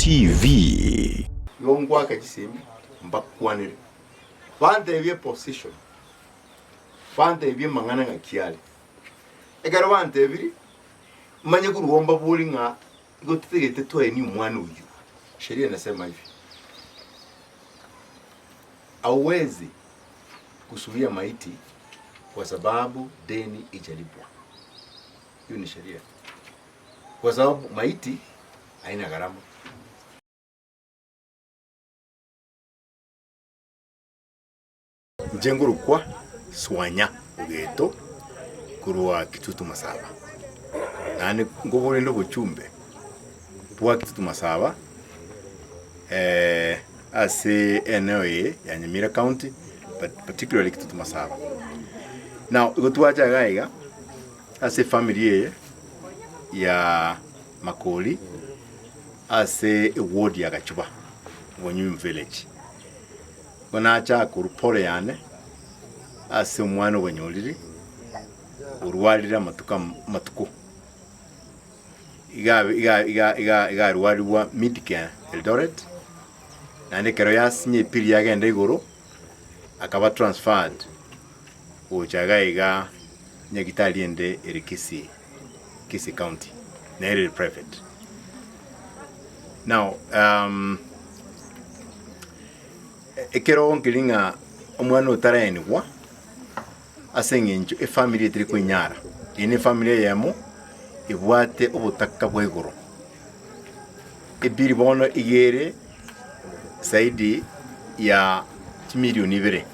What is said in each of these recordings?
TV. Igo ngwake chisemi mbakwanere, bantebie position, bantebie amang'ana ng'aki are. Ekero bantebirie, manye korwa mbabori ng'a igo totagete toenie omwana oyio. Sheria inasema hivi, hauwezi kuzuia maiti kwa sababu deni haijalipwa. Hiyo ni sheria, kwa sababu maiti haina gharama. Inche nkorokwa Swanya Ogeto korwa Kitutu Masaba, naende nkoborende obochumbe bwa Kitutu Masaba ase eneo eye ya Nyamira County but particularly Kitutu Masaba. Now igo twacha iga iga ase efamiri eye ya Makori ase eward ya Gachuba, Bonyunyu Village. Igo nacha korwa pole yane ase omwana obanyorire orwarire amatuko amatuko iga iga iga iga iga arwarigwa Midcare Eldoret, naende ekero yasinya epili yagenda igoro, akaba transferred gocha iga iga nyagitari ende ere Kisii, Kisii County, nere ere private. Now ekero nkeri ng'a omwana otaraenigwa ase eng'encho efamiri etari koinyara, eye ne efamiri eyemo ebwate obotaka bwa igoro. Ebiri bono iga ere zaidi ya chimilioni ibere,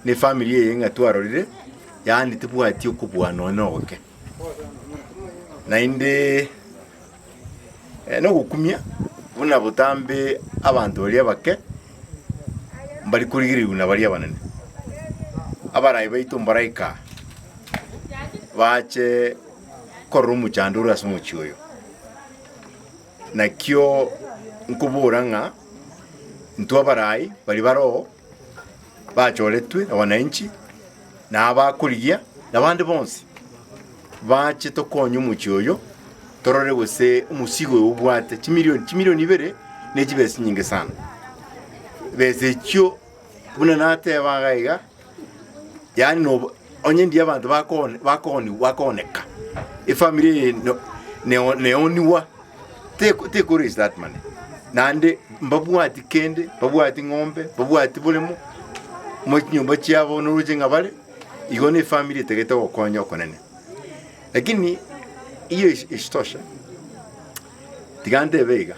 na efamiri eye ng'a twarorire yaani tebwati okobua nonye na ogoke. Naende nogokumia buna botambe abanto baria abake mbari korigererigwa na baria abanene. Abarai baito mbaraika bache korora omochando ore ase omochie oyo. Nakio nkobora ng'a intwe abarai baria baroo bachoretwe na wananchi, na abakorigia, na abande bonsi, bache tokonye omochie oyo, torore gose omosigo oyo obwate chimilioni, chimilioni ibere ne chibesa chinyinge sana. Besa echio buna nateba iga iga, yaani nobo onye ndiyo abanto bakone bakoni bakoneka, efamiri eye no neo neoniwa teko teko raise that money. Naende mbabwati kende, mbabwati ng'ombe, mbabwati boremo, mo chinyomba chiabo noroche ng'a bare, igo na efamiri etagete ogokonya okonene. Lakini iyo isitoshe, tiga ntebe iga,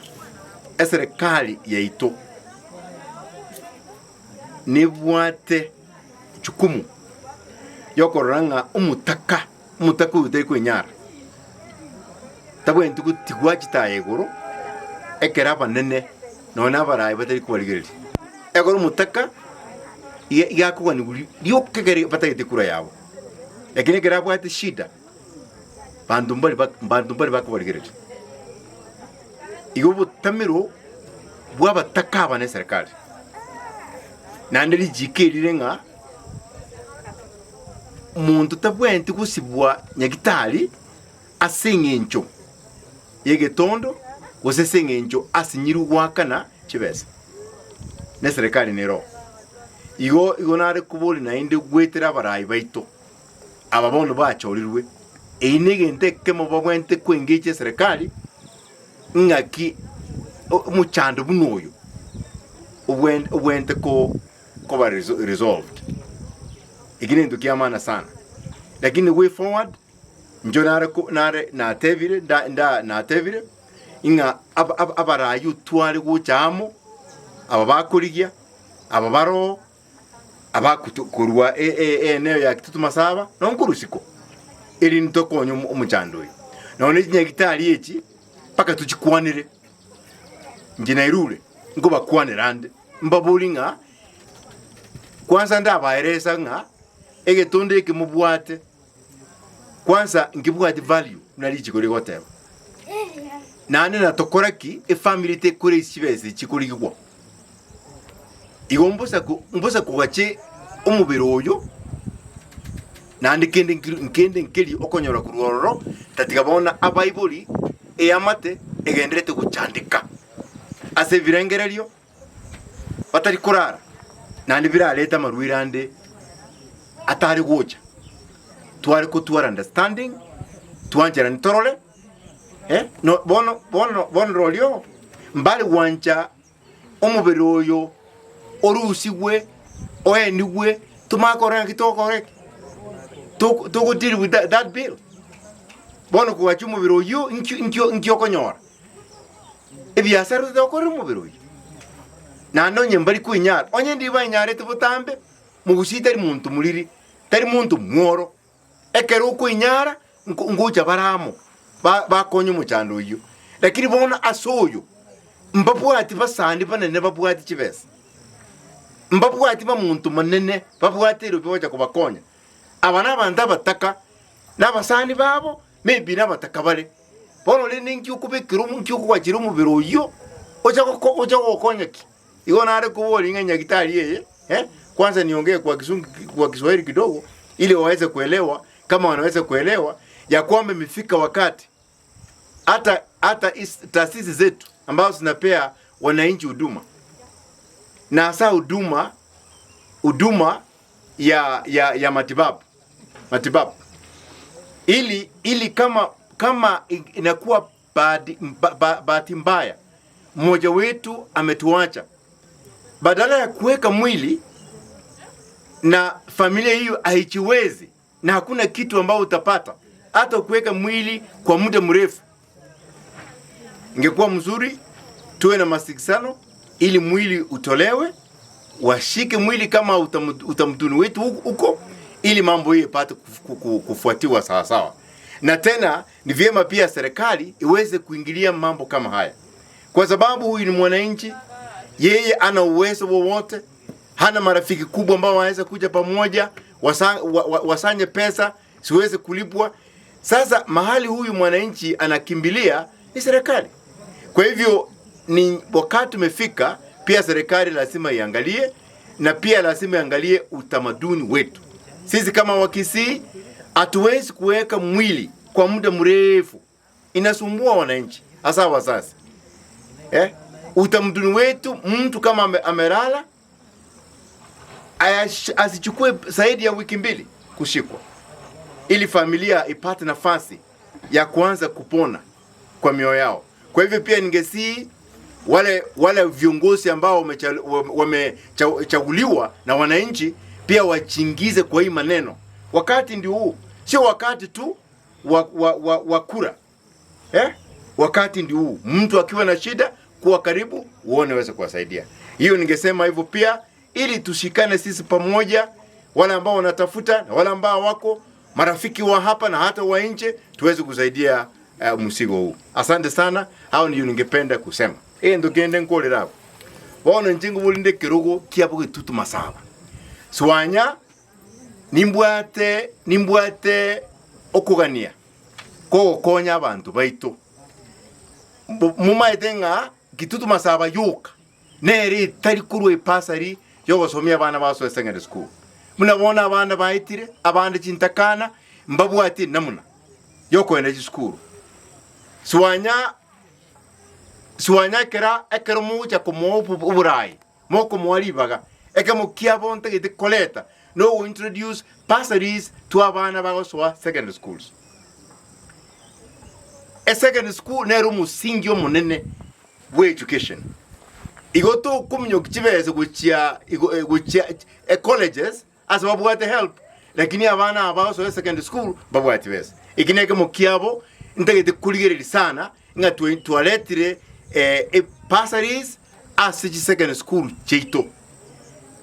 eserekari yaito nebwate jukumu yokorora ng'a omotaka, omotaka oyo otari kwenyara, tabwenereti gotigwa chitaya igoro ekero abanene nonya na abarai batari kobarigereria. Ekero omotaka iga iga akoganiwa rioka ekere batagete kura yabo, lakini ekero abwate shida, banto mbari bak banto mbari bakobarigereria. Igo obotamero bw'abataka aba neserikari, naende richiiko erire ng'a monto tabwenereti gosibwa nyagitari ase eng'encho y'egetondo gose ase eng'encho asinyirwe goakana chibesa, na eserekari nere oo. Igo igo nare koboria naende goetera abarai baito, aba bono bachorirwe, eyio negento ekemo babwenerete koengecha eserekari ng'aki omochando buna oyo obwenerete koba resolved. Eki negento kia maana sana. Lakini way forward, inche nare nare natebire nda nda natebire ng'a abarai otware gocha amo, aba bakorigia, aba baroo. abakutu korwa eneo ya Kitutu Masaba na nkorwa isiko, erinde tokonye omochando oyo. Nonya ne chinyagitari echi mpaka tochikwanere, inche nairure nkobakwanera ande, mbaborie ng'a kwansa ndabaeresa ng'a egetondo eke mobwate kwansa nkebwati value buna richiko rigoteba. Naende natokora ki efamiri tekore ase chibesa echi chikorigigwa. Igo mbosa ko mbosa kogache omobere oyo, naende kende nkiri nkende nkeri okonyora korwa ororo, tatiga bono abaibori, eamate egendererete gochandeka. ase ebirengererio, batari korara, naende birarete amarwaire ande atare gocha. Tware kotwara understanding, twancherane torore, eh, no bono bono bono rorio mbare gwancha omobere oyo orusigwe oenigwe tomanye korora ng'aki togokora eki toko togo deal with that that bill. Bono kogacha omobere oyio nki nki nki okonyora? Ebiasara otagokorera omobere oyio. Naende onye mbari koinyara, onye ndiri bainyarete botambe, mogusii tari monto moriri, tari monto mworo. Ekero okoinyara, nko ngocha bare amo, ba bakonye omochando oyio. Lakini bono ase oyo, mbabwati basani banene babwati chibesa, mbabwati bamonto monene babwate erobi bagocha kobakonya. Aba nabanto abataka, na abasani babo, maybe nabataka bare. Bono rende nki okobekera omo nki okogachera omobere oyio, ocha goko ocha gogokonya ki? Igo nare koboria ng'a nyagitari eye eh, kwanza niongee kwa kizungu kwa Kiswahili kidogo ili waweze kuelewa kama wanaweza kuelewa ya kwamba imefika wakati hata hata is- taasisi zetu ambazo zinapea wananchi huduma na hasa huduma huduma ya, ya, ya matibabu matibabu ili ili kama kama inakuwa bahati ba, bahati mbaya mmoja wetu ametuacha, badala ya kuweka mwili na familia hiyo haichiwezi, na hakuna kitu ambao utapata hata kuweka mwili kwa muda mrefu. Ingekuwa mzuri tuwe na masikizano ili mwili utolewe, washike mwili kama utamaduni wetu huko, ili mambo hiyo ipate kufuatiwa sawasawa. Na tena ni vyema pia serikali iweze kuingilia mambo kama haya, kwa sababu huyu ni mwananchi, yeye ana uwezo wowote, hana marafiki kubwa ambao wanaweza kuja pamoja wasa, wa, wa, wasanye pesa siweze kulipwa. Sasa mahali huyu mwananchi anakimbilia ni serikali. Kwa hivyo ni wakati umefika, pia serikali lazima iangalie na pia lazima iangalie utamaduni wetu. Sisi kama Wakisii hatuwezi kuweka mwili kwa muda mrefu, inasumbua wananchi, hasa wazazi eh? Utamaduni wetu, mtu kama ame, amelala asichukue zaidi ya wiki mbili kushikwa, ili familia ipate nafasi ya kuanza kupona kwa mioyo yao. Kwa hivyo pia ningesii wale wale viongozi ambao wamechaguliwa wame na wananchi pia wachingize kwa hii maneno. Wakati ndio huu, sio wakati tu wa, wa, wa, wa kura eh? Wakati ndio huu, mtu akiwa na shida kuwa karibu, uone waweze kuwasaidia. Hiyo ningesema hivyo pia, ili tushikane sisi pamoja, wale ambao wanatafuta na wale ambao wako marafiki wa hapa na hata wa nje, tuweze kusaidia uh, msigo huu. Asante sana, hao ndio ningependa kusema. Egento kende nkorera abwo. Bono inche nkoborinde ekerogo kiabo getutu masaba. Swanya nimbwate nimbwate okogania kogokonya abanto baito. Momaete ng'a Kitutu Masaba yoka nere etari korwa ebasari yogosomia abana basoe secondary school. Buna bono abana baetire, abande chintakana, mbabwati enamuna yokoenda chisukuru. Swanya swanya ekera ekero mogocha komoa oboraai, mokomoa ribaga, ekemo kiabo ntagete koreta nogo introduce bursaries to abana bagosoa secondary schools. Esecondary school nere omosingi omonene bwa education. Igo tokominyoki chibesa gochia igo eh, gochia ecolleges ase babwate help lakini abana aba bagosoa esecondary school mbabwati besa. Eki nekemo kiabo ntagete korigereria sana ng'a twa twaretire eh, ebursaries ase chisecondary school chiaito.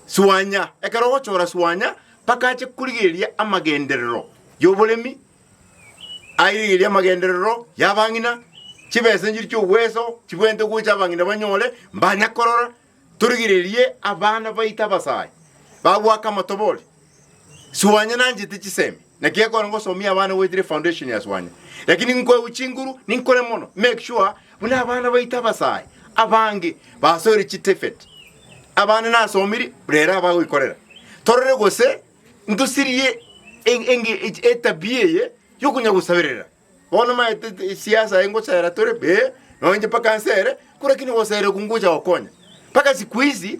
Swanya, ekero ogochora swanya mpaka ache korigereria amagenderero y'oboremi, airigererie amagenderero y'abang'ina, chibesa nchiria chi'ogweso chibwenerete gocha abang'ina banyore, mbanya korora, torigererie abana baito abasae bagoaka amatobori. Swanya nanchete chisemi, naki ekero ngosomia abana goetera efoundation ya Swanya, lakini nkoegwa chinguru ninkore mono make sure buna abana baito abasae abange basoire chiTVET, abande nasomiri rero abagoikorera. Torore gose ntosirie etabia eye yokonya gosaberera. Bono omanyete siasa eye ngochera tore ee. Nonya inche mpaka nsere, korakini gosera okwo ngocha gokonya. Mpaka siku hizi,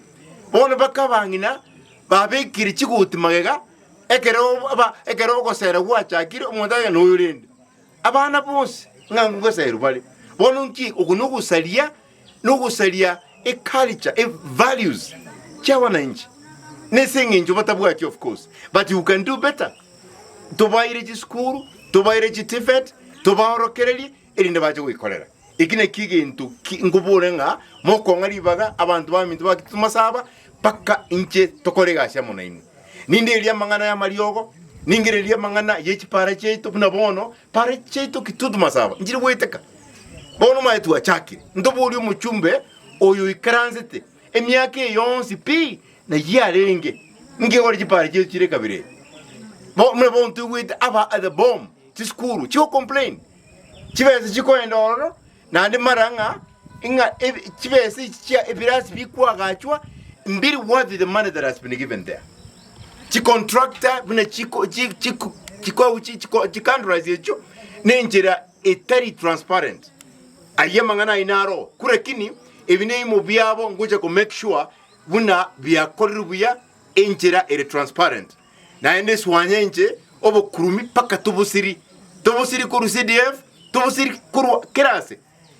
bono mpaka abang'ina babekire chigoti magega, ekero aba ekero ogosera gwachakire, omonto agende noyo rende. Abana bonsi ng'a ngogoserwa bare. Bono nki oko nogosaria, nogosaria eculture, evalues chia wananchi. Nese eng'encho batabwati of course, but you can do better. Tobaire chisukuru, tobaire chiTVET, tobaorokererie erinde bache goikorera. Eki nakio egento ki nkobore ng'a mokong'a ribaga abanto baminto ba Kitutu-Masaba mpaka inche tokore egasi amo nainwe. Nindererie amang'ana y'amariogo, ningererie amang'ana ye chipara chiaito buna bono para chiaito Kitutu-Masaba nchiri goeteka. Bono omanye twachakire, ntoborie omochumbe oyo oikaransete emiaka eye yonsi pi nayio arenge, nkegore chipara chiaito chire ekabira eye. Bo buna bono toigwete aba the bomb chisukuru chigo complain. Chibesa chikoenda ororo, naende mara ng'a ng'a ebi chibesa echi chia ebirasi bikwagachwa mbiri worth the money that has been given there. Chicontractor buna chiko chi chiko chiko chi chiko chikandarasi echio na enchera etari transparent. Ayio amang'ana ayio naro oo, lakini ebi neimo biabo ngocha ko make sure buna biakorirwe buya enchera ere transparent. Naende swanya inche obokurumi mpaka tobosiri, tobosiri korwa CDF, tobosiri korwa kera ase,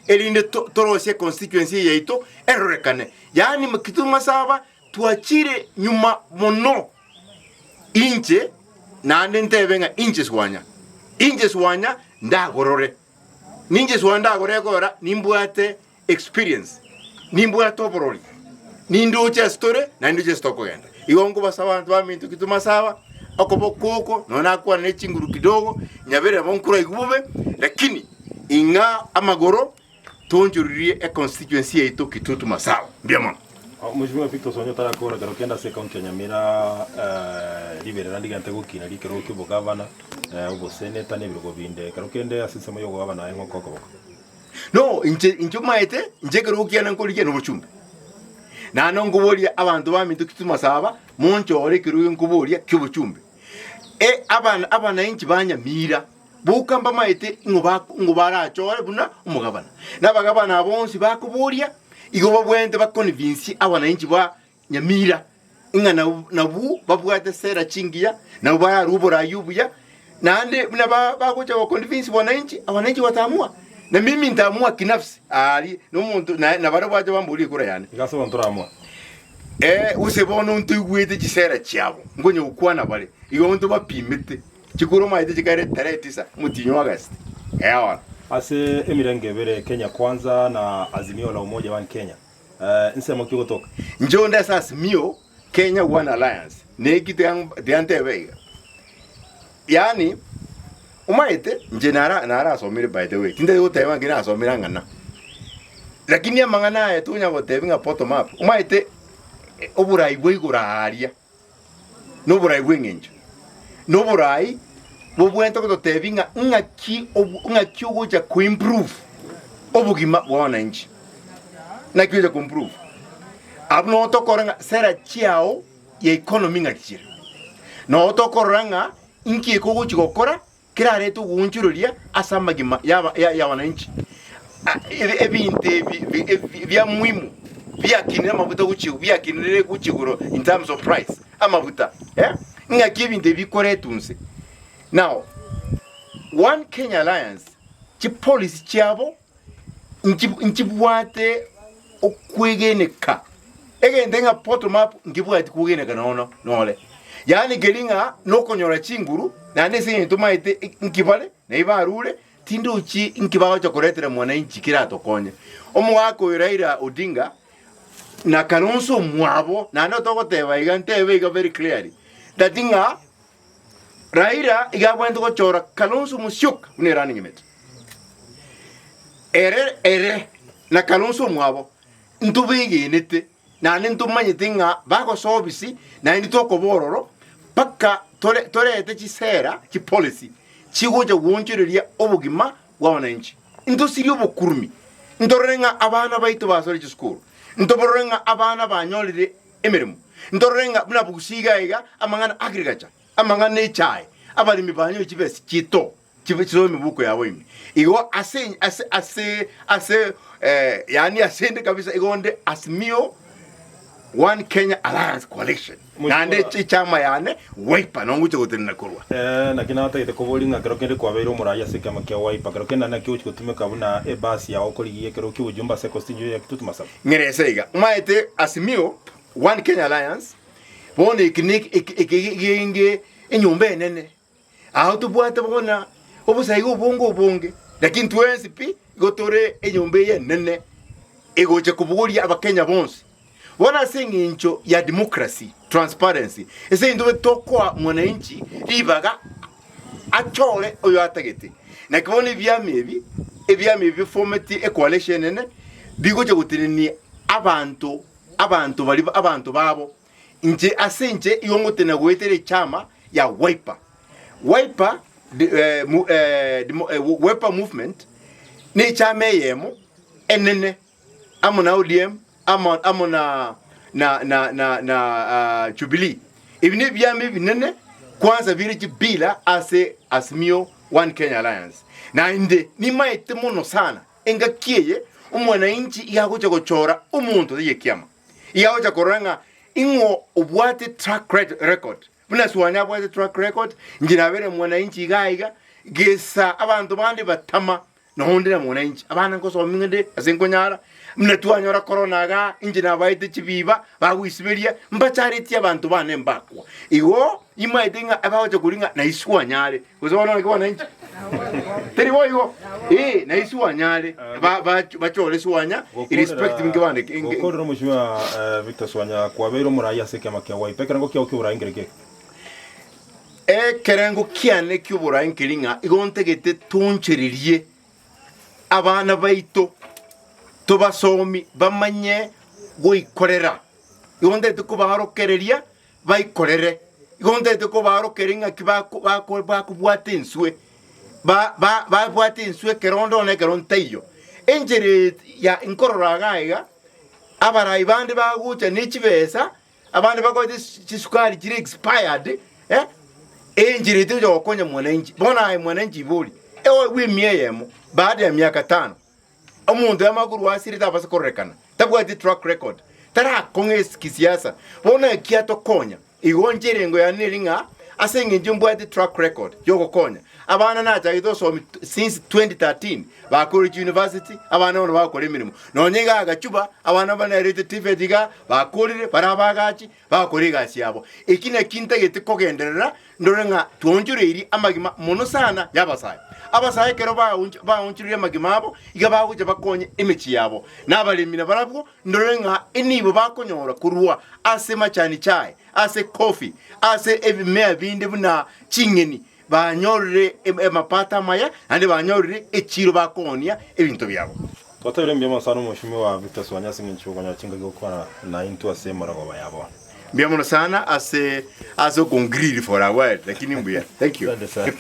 erinde to- torosie econstituency eye yaito erorekane. Yaani Kitutu Masaba twachire nyuma mono inche naende ntebe ng'a inche swanya, inche swanya ndagorore, ninche swanya ndagorore ekogera nimbwate experience, nimbwate oborori, nindoche ase tore naende ndoche ase tokogenda. Igo nkobasaba abanto baminto ki tomasaba, okoboko oko nonya nakwana ne chinguru kidogo, nyabere nabo nkoraigwe bobe, lakini ing'a amagoro toonchorerie econstituency yaito Kitutu Masaba. Mbuya mono. Mheshimiwa Victor Sonyo otarakora ekero kende ase ecounty ya Nyamira riberera ndigente gokina rikerogo kia obogavana, oboseneta na ebirogo binde. Ekero kende ase ensemo ya obogavana aye ng'oka okoboko. No, inche inche omaete, inche ekerogo kiane nkorigia nobochumbe. Naende nkoboria abanto baminto Kitutu-Masaba, monchore ekerogo nkoboria ki'obochumbe. E, abana abanainchi ba Nyamira, boka mbamaete ng'o ba ng'o barachore buna omogabana. Na abagabana aba bonsi bakoboria, igo babwenerete baconvince abanainchi ba Nyamira, ng'a nabwo nabwo babwate sera chingiya, nabwo bararue oboraai obuya, naende buna ba bagocha goconvince wananchi, abananchi bataamua. Na mimi ntaamua kinafsi aria na omonto na na baria bacha bamboria ekura yane. Iga ase abanto toraamua. Eh, gose bono ntoigwete chisera chiabo, nkonya gokwana bare, igo ntobapimete, chikura omanyete chikare tarehe tisa, omotienyi o August, eh bono. Ase emirenge ebere, Kenya Kwanza na Azimio la Umoja One Kenya, Ensemo ki ogotoka? Inche onde ase Azimio Kenya One Alliance neki tiga ntebe iga. Yaani omanyete inche nara narasomire by the way tintari goteba ng'a nasomire ang'ana. Lakini amang'ana aya tonya gotebi ng'a bottom up omanyete oborai bwa igoro aaria na oborai bw'eng'encho na oborai bobwenerete gototebi ng'a ng'aki ng'aki ogocha koimprove obogima bwa wananchi. Naki ogocha koimprove? Abwo noo tokorora ng'a sera chiao ya economy ng'aki chire. Noo tokorora ng'a inki eke ogochi gokora kerarete ogoonchoreria ase amagima y'aba- ya- ya wananchi. A- ebi- Ebinto ebi bi- ebi- bia muhimu biakinire amabuta gochia biakinire gochia igoro in terms of price, amabuta eh, ng'aki ebinto ebi bikoretwa inse. Now, One Kenya Alliance, chipolicy chiabo nchi- nchibwate okwegeneka, egento ng'a bottom up nkebwati kwegeneka nono nore. Yaani keri ng'a nokonyora chinguru, naende ase eng'encho tomaete nki bare, naye barure, tindochi nki bagocha koretera mwananchi keratokonye. Omogaka oyo Raila Odinga, na Kalonzo omwabo, naende togoteba iga ntebe iga very clearly, that ng'a Raila iga abwenerete gochora Kalonzo Musyoka buna erunning mate. Ere ere na Kalonzo omwabo ntobegenete naende ntomanyete ng'a bagosoa obisi naende tokoba ororo mpaka tore torete chisera chipolicy chigocha goonchoreria obogima bwa wananchi. Ntosirie obokurumi, ntorore ng'a abana baito basore chisukuru, ntoborore ng'a abana banyorire emeremo. Ntorore ng'a buna bogusi iga iga amang'ana agriculture, amang'ana echae, abaremi banyore chibesa chiaito. Chibe chisoe emibuko yabo ime. Igo ase ase ase ase eh, yaani asende kabisa igo nde Azimio One Kenya Alliance Coalition. Naende echama yane Wiper nongocha gotenena korwa. Eh, naki natagete koboria ng'a kero kende kwabeire omorai ase ekiama kia Wiper, kero kende naki ogochia gotumeka buna ebasi yao korigia ekero ki'obojumbe ase constituency ya Kitutu Masaba? Ng'erese iga, omaete Azimio One Kenya Alliance bono eki ne eki genge enyomba enene. Ao tobwate bono obosaiga obonge obonge, lakini twensi pi igo tore enyomba eye enene egocha kobogoria abakenya bonsi. Bono ase eng'encho ya democracy, transparency, ase eng'encho tobe tokoa mwananchi ribaga achore oyo atagete. Naki bono ebiama ebi, ebiama ebi bifometi ecoalition enene, bigocha gotenenia abanto abanto baria abanto babo. Inche ase inche igo ngotenena goetera echama ya Wiper. Wiper, Wiper movement nechama eyemo enene amo na ODM amo amo na na na na na Jubilee. Ebi nebiama ebinene kwanza bire chibila ase Azimio One Kenya Alliance. Naende nimaete mono sana engaki eye omwananchi iga agocha gochora omonto taiyo ekiama. Iga agocha korora ng'a ing'o obwate track record, buna Suanya abwate track record, inche nabere mwananchi iga iga, gesa abanto bande batama, nonde na mwananchi, abana nkosomia ng'ende ase nkonyara, buna twanyora corona igaa, inche nabaete chibiba, bagoisiberia, mbacharetie abanto bane mbakwa. Igo, imaete ng'a abagocha koria ng'a naiswe Suanya are, gose bono naki mwananchi? Teri boigo? Eh, naiswe Suanya are, ba- ba- bachore Suanya, irrespective inki bande inki- Gokorera omochie Victor Swanya kwabeire omorai ase ekiama kia Wiper, ekerengo kiao ki'oborai nkere keke? Ekerengo kiane ki'oborai nkeri ng'a igo ntagete toonchererie abana baito, tobasomi bamanye goikorera. Igo ntagete kobaorokereria baikorere. Igo ntagete kobaorokereria ng'aki bako bako bakobwata enswe, ba ba babwate enswe ekero onde one ekero ntaiyo. Enchera eye ya nkorora iga iga, abarai bande bagocha ne chibesa, abande bagocha chisukari chire expired eh, enchera eye tegocha gokonya mwananchi. Bono aye mwananchi ibori, oegwe emia eyemo, baada ya miaka tano, Omonto yamanya korwa asire tabasa kororekana, tabwati track record, tarakong'a ase kisiasa. Bono eki atokonya, igo inche erengo yane neri ng'a ase eng'encho mbwate track record yogokonya abana nachagete gosomi since 2013 bakorire chiuniversity, abana bono bagokora emeremo. Nonye iga agachuba, abana banerete TVET igaa, bakorire, bare abagachi, bagokora egasi yabo. Eki naki ntagete kogenderera Ndore ng'a twaonchoreirie amagima mono sana y'abasae. Abasae ekero baonchoreirie amagima abo, iga bagocha bakonye emechie yabo. Na abaremi nabarabwo ndore ng'a enibo bakonyora korwa ase machani chai, ase coffee, ase ebimea binde buna ching'eni, banyorire amapato amaya, naende banyorire echiro bakoonia ebinto biabo. Twatebire mbuya mono sana Omweshimiwa Victor Swanya ase eng'encho y'okonyora chingaki gokwana naintwe ase emorogoba ya bono. Mbuya mono sana ase ase okongiriri for a while lakini mbuya. Thank you. Asante sana.